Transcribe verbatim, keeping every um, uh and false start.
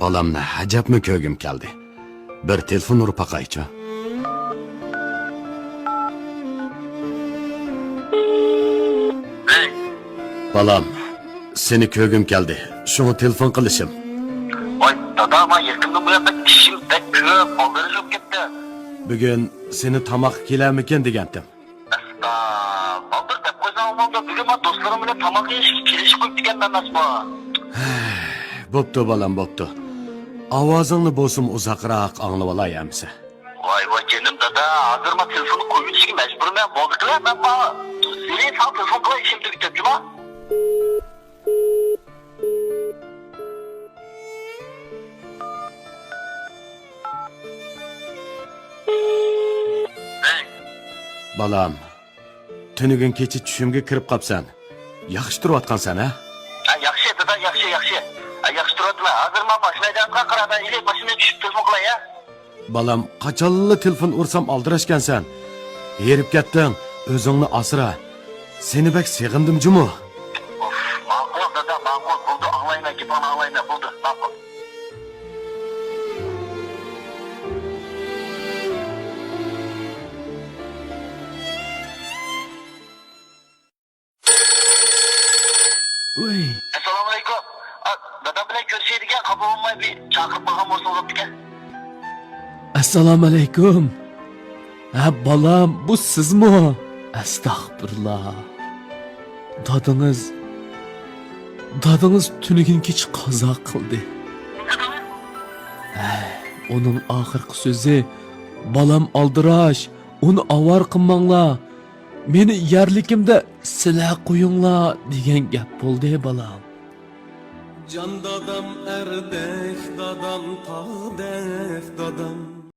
بالامنى ئەجەبمۇ كۆرگۈم كەلدى. بىر تېلېفون ئۇرۇپ باقايچۇ. بالام، سېنى كۆرگۈم كەلدى. شۇڭا تېلېفون قىلىشىم. ۋاي، دادا، مانا يېقىندىن بۇيان بەك ئىشىم بەك كۆپ، ئالدىراش بولۇپ كەتتى. بۈگۈن سېنى تاماققا كېلەرمىكىن دېگەنتىم. ئەستا، بالدۇر دەپ قويساڭ بولدى. بۈگۈن مانا دوستلىرىم بىلەن تاماق يېيىشكە كېلىشىپ قويۇپتىكەنمەن ئەمەسمۇ؟ بوپتۇ، بالام، بوپتۇ. ئاۋازىڭنى بولسىمۇ ئۇزاقراق ئاڭلىۋالاي ئەمىسە. ۋاي، ۋاي، جېنىم دادا، ھازىر مانا تېلېفوننى قويۇۋېتىشكە مەجبۇرمەن. بولدى قىلە، مەن مانا سېنى ساڭا تېلېفون قىلاي، ئىشىم تۈگىتىپ جۇما. بالام، تۈنۈگۈن كېچە چۈشۈمگە كىرىپ قاپسەن. ياخشى تۇرۇۋاتقانسەن، ھە؟ ھە، ياخشى، دادا، ياخشى، ياخشى. ھە، ياخشى تۇرۇۋاتىمەن. ھازىر مانا ماشىنا ھەيدەۋاتقان قارا، مەن ئېلىپ ماشىنىدىن چۈشۈپ تېلېفون قىلاي، ھە؟ بالام، قاچانلا تېلېفون ئۇرسام ئالدىراشكەنسەن. ھېرىپ كەتتىڭ، ئۆزۈڭنى ئاسرا. سېنى بەك سېغىندىم جۇمۇ. ئۇف، ماقۇل دادا، ماقۇل. بولدى، ئاڭلايمەن، گېپىڭنى ئاڭلايمەن. بولدى، ماقۇل. ۋەي. ئەسسالامۇئەلەيكۇم. ئا، دادام بىلەن كۆرۈشەي دېگەن، خاپا بولماي بىر چاقىرىپ قويغان بولسىڭىز بوپتىكەن. ئەسسالامۇئەلەيكۇم. ھە، بالام، بۇ سىزمۇ؟ ئەستەغپۇرۇللا. دادىڭىز، دادىڭىز تۈنۈگۈن كېچە قازا قىلدى. ھە، ئۇنىڭ ئاخىرقى سۆزى، بالام ئالدىراش، ئۇنى ئاۋارە قىلماڭلار. مېنى يەرلىكىمدە سىلەر قويۇڭلار دېگەن گەپ بولدى، بالام. جان دادام ئەردەك دادام، تاغدەك دادام.